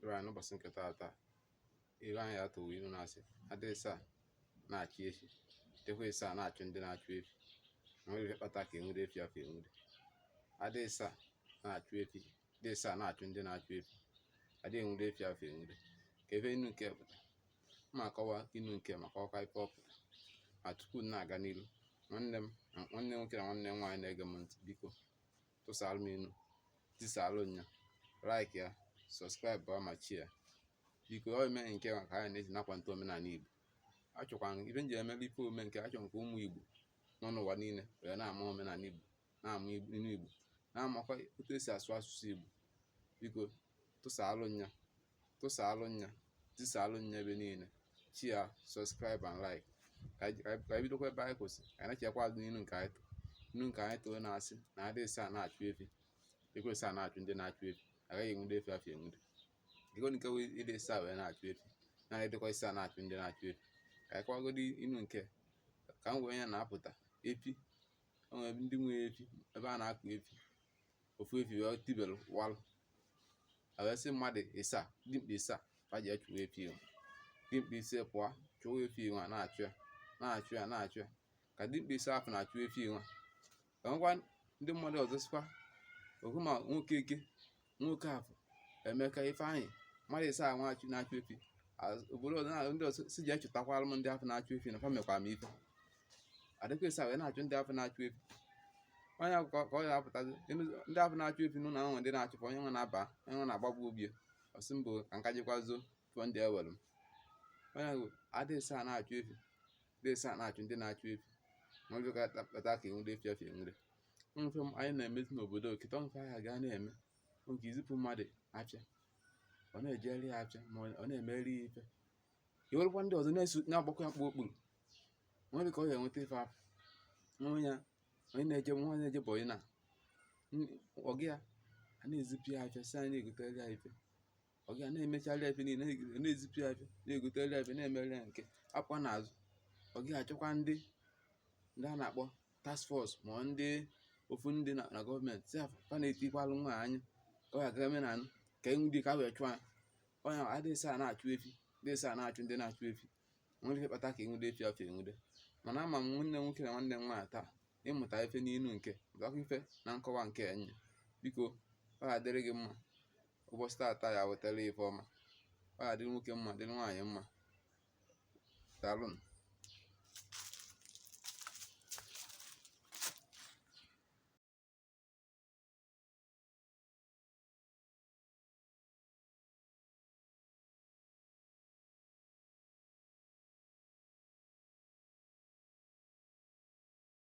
Dịrị anyị n'ụbọchị nke taata, ilu anyị atụwo ilu na-asị adị ịsaa na-achị efi, dịkwa ịsaa na-achụ ndị na-achụ efi. Nwere ife kpata ka enwude efi afọ enwude. Adị ịsaa na-achụ efi, dị ịsaa na-achụ ndị na-achụ efi, adị enwude efi afọ enwude. Ka ife inu nke pụta ma akọwa inu nke maka ọkwa ife ọ pụta. Ma tupu m na-aga n'ilu, nwanne m na nwanne nwoke na nwanne m nwaanyị na-ege m ntị, biko tụsaalụ m inu, tisalụ nya, like ya, subscribe ma share. Biko, ọ eme nke maka anyị na-esi nakwante omenala Igbo. Achọkwa ife m ji emere ife omume nke achọrọ nke ụmụ Igbo nọ n'ụwa niile wee na-ama omenala Igbo, na-ama inu Igbo, na-amakwa otu esi asụ asụsụ Igbo. Biko tụsaalụ nya, tụsaalụ nya, tisalụ nya ebe niile, share, subscribe and like. Ka anyị bidokwa ebe anyị kwụsị, ka anyị na-echekwa azụ n'inu nke anyị tụ. Inu nke anyị tụrụ na-asị na adị ịsaa na-achụ efi, dịkwa ịsaa na-achụ ndị na-achụ efi, agaghị enwude efi afọ enwude. Ego nke wụ ịdị ịsaa wee na-achụ efi, na ịdịkwa ịsaa na-achụ ndị na-achụ efi. Ka anyị kọwagodi inu nke ka m wee ya na-apụta efi. O nwere ndị nwe efi ebe a na-akụ efi, ofu efi wee tibelu walụ, a wee sị mmadụ ịsaa, dimkpa ịsaa, fa ji chụwa efi nwa. Dimkpa ise pụọ chụwa efi nwa, na-achụ ya, na-achụ ya, na-achụ ya. Ka dimkpa ise afọ na-achụ efi nwa, ka ngwa ndị mmadụ ọzọ sịkwa ohu ma nwoke eke, nwoke afọ, Emeka, Ifeanyị, mmadụ ịsaa nwa na-achụ efi obodo ọzọ na ndị ọzọ si ji echụtakwara m ndị afọ na-achụ efi na fa mekwara m ife. Adịkwa ịsaa wee na-achụ ndị afọ na-achụ efi. Onye ka ọ ya apụtazi ndị afọ na-achụ efi n'ụlọ ahụ, ndị na-achụpụ onye nwe na-aba, onye nwe na-agbagbu obi ọsị mbụ ka nka jikwa zo tụọ ndị ewere m. Onye ahụ adị ịsaa na-achụ efi, dị ịsaa na-achụ ndị na-achụ efi, nwere ka kpata ka enwude efi afọ enwude. Mfe anyị na-emezi n'obodo okịta mfe anyị ga na-eme nke izipụ mmadụ afịa, ọ na-ejeri ya afịa, ma ọ na-emeri ya ife, iwerekwa ndị ọzọ na-eso na-agbakọ ya mkpa okpuru nwere ka ọ ga-enweta ife afọ. Onye onye na-eje, nwa na-eje bọyị na ọgị ya, a na-ezipụ ya afịa, sị anyị na-egotere ya ife. Ọgị ya na-emechara ya ife niile, na-ezipụ ya afịa, na-egotere ya ife, na-emere ya nke akwa n'azụ. Ọgị ya achọkwa ndị a na-akpọ task force, ma ndị ofu ndị na gọọmenti si fa na-etikwalụ nwa anya ka ọ ga-aga omenala ka enwude ka wee chụọ ya. Onye adịghị saa na-achụ efi, dị saa na-achụ ndị na-achụ efi, nwere ife kpata ka enwude efi afọ enwude. Mana ama m nwanne nwoke na nwanne m nwaanyị taa ịmụta ife n'inu nke mụtakwa ife na nkọwa nke enye. Biko, ọ ga-adịrị gị mma ụbọchị taata, ya wetara ife ọma. Ọ ga-adịrị nwoke mma, dịrị nwaanyị mma. Daalụnụ.